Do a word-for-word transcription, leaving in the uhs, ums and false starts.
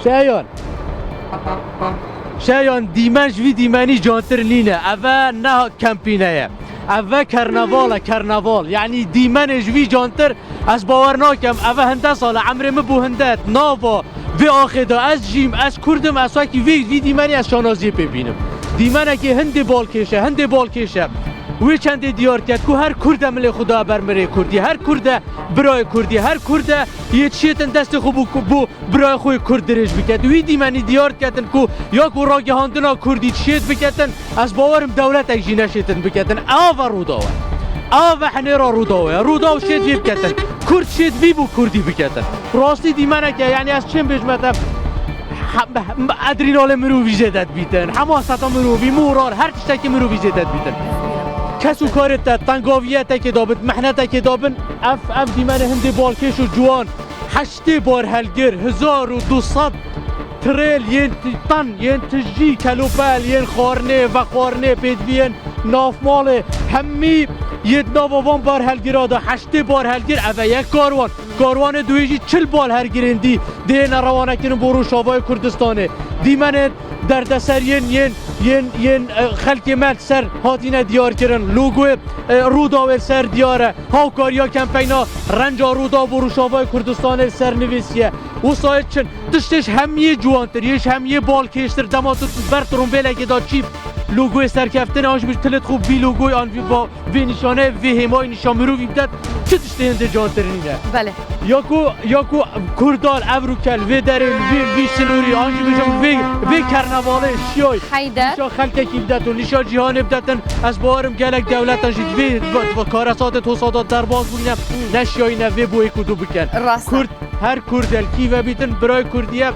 Şeyan. Şeyan, dîmen ji vî dîmenî cantir nîne. Eve ne kempîne ye. Eve kerneval e, kerneval. Yanî dîmenê ji vî cantir ez bawer nakem. Eve hinde sal e, emrê min bû hinde. Nava vê axê de ez jîm, ez Kurd im, ez wekî vê, vî dîmenî ez şanaziyê pê bînim. Dîmenekê hindê balkêş e, hindê balkêş e. Wê çendê diyar ket ku her Kurd e milê xwe da ber mirê Kurdî. Her Kurd e birayê Kurdî. Her Kurd e yê dişêtin destê xwe bû, bû birayê xwe yê Kurd dirêj biket. Wî dîmenî diyar diketin ku ya ku ragihandina Kurdî dişêt biketin, ez bawer im dewletek jî neşêtin biketin. Ev e Rûdaw e. Ev e henêra Rûdawê ye. Rûdaw şêt vê biketin. Kurd şêt vî bû Kurdî biketin. Rastî dîmenek e, yanî ez çim bêjme te, he-, edrînalê mirovî zêde dibîtin. Hemû heseta mirovî, moral, her tiştekî mirovî zêde dibîtin. Kes û karê te, tengaviyetekê dabin, mehnetekê dabin, ev, ev dîmenê hindê balkêş û ciwan. Heştê barhelgir, hezar û du sed tirêl yên ti-, tan, yên tijî, kelopel, yên xwarinê, vexwarinê, pêdiviyên navmalê, hemî yê di nava van barhelgira de heştê barhelgir, ev e yek karwan. Karwanê duwê jî çil barhelgirên dî dihêne rewanekirin bo Rojavayê Kurdistanê. Dîmenên derdeser yên, yên, yên, yên, e, xelkê me li ser hatine diyarkirin. Logoyê, e, Rûdawê li ser diyar e. Hawkariya kempeyna renca Rûdaw bo Rojavayê Kurdistanê li ser nivîsiye. Wisa yê çin. Tiştê ji hemiyê ciwantir, yê ji hemiyê balkêştir. Dema tu ber trombêlekê de çî logoyê serkeftinê an jî bi tilit xwe vî logoyê an vî va-, vê nîşaneyê, vê hêmayî nîşan mirovî bidet, çi tiştê hindê cantir nîne. Belê. Ya ku, ya ku Kurdan ev rûkel vê derê, vê, vî sinûrî, an jî bêjim vê, vê kernevalê şiyay. Heyder. Nîşa xelkekî bidet û nîşa cîhanê bidetin. Ez bawerim gelek dewletan jî divê, divê karesatê tosada derbas bûyne, neşiyayîne vê boyê ku du bikin. Rast e. Kurd, her Kurd el kî ve bîtin, birayê Kurdî ye.